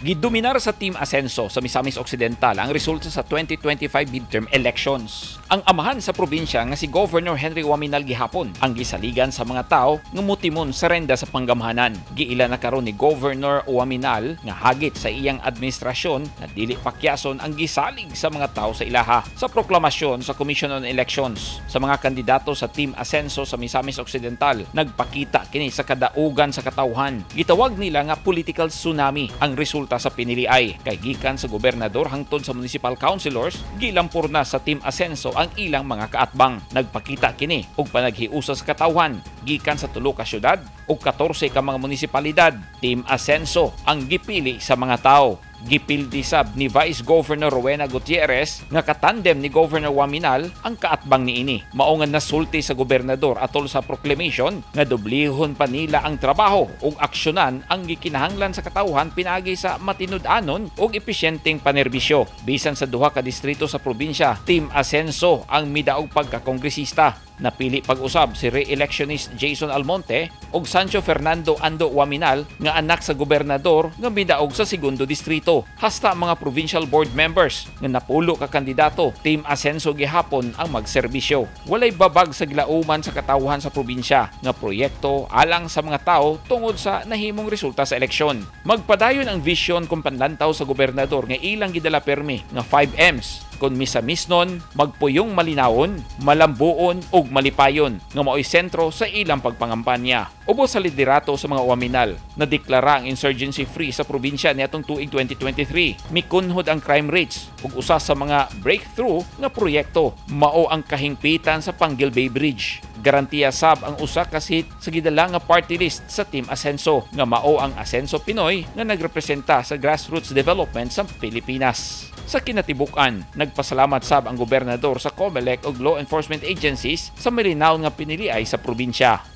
Gidominar sa Team Asenso sa Misamis Occidental ang resulta sa 2025 midterm elections. Ang amahan sa probinsya nga si Governor Henry Oaminal gihapon ang gisaligan sa mga tao nga mutimon sa renda sa panggamhanan. Giila na karon ni Governor Oaminal nga hagit sa iyang administrasyon na dili pakyason ang gisalig sa mga tao sa ilaha. Sa proklamasyon sa Commission on Elections sa mga kandidato sa Team Asenso sa Misamis Occidental, nagpakita kini sa kadaugan sa katawhan. Gitawag nila nga political tsunami ang resulta sa piniliay. Kay gikan sa gobernador hangtod sa municipal councilors, gilampur na sa Team Asenso ang ilang mga kaatbang. Nagpakita kini og panaghiusa sa katawhan gikan sa tulo ka syudad ug 14 ka mga munisipalidad. Team Asenso ang gipili sa mga tao. Gipildi sab ni Vice Governor Rowena Gutierrez nga katandem ni Governor Oaminal ang kaatbang niini. Mao nga nasulti sa gobernador atol sa proclamation nga doblihon pa nila ang trabaho ug aksyonan ang gikinahanglan sa katawhan pinaagi sa matinud-anon ug episyenteng panerbisyo. Bisan sa duha ka distrito sa probinsya, Team Asenso ang midaog pagkakongresista. Napili pag-usab si re-electionist Jason Almonte ug Sancho Fernando Ando Oaminal nga anak sa gobernador nga midaog sa segundo distrito. Hasta mga provincial board members nga napulo ka kandidato, Team Asenso gihapon ang magserbisyo. Walay babag sa gilauman sa katawhan sa probinsya nga proyekto alang sa mga tao tungod sa nahimong resulta sa eleksyon. Magpadayon ang vision kung panlantaw sa gobernador nga ilang gidala permi nga 5 M's kon misamisnon, magpuyong malinawon, malambuon ug malipayon nga maoy sentro sa ilang pagpangampanya. Ubos sa liderato sa mga Oaminal, nadeklara ang insurgency free sa probinsya niadtong tuig 2023. Mikunhod ang crime rates ug usa sa mga breakthrough nga proyekto mao ang kahingpitan sa Panguil Bay Bridge. Garantiya sab ang usa ka seat sa gidala nga party list sa Team Asenso nga mao ang Asenso Pinoy nga nagrepresenta sa grassroots development sa Pilipinas. Sa kinatibuk-an, nagpasalamat sab ang gobernador sa COMELEC ug law enforcement agencies sa malinaw nga piniliay sa probinsya.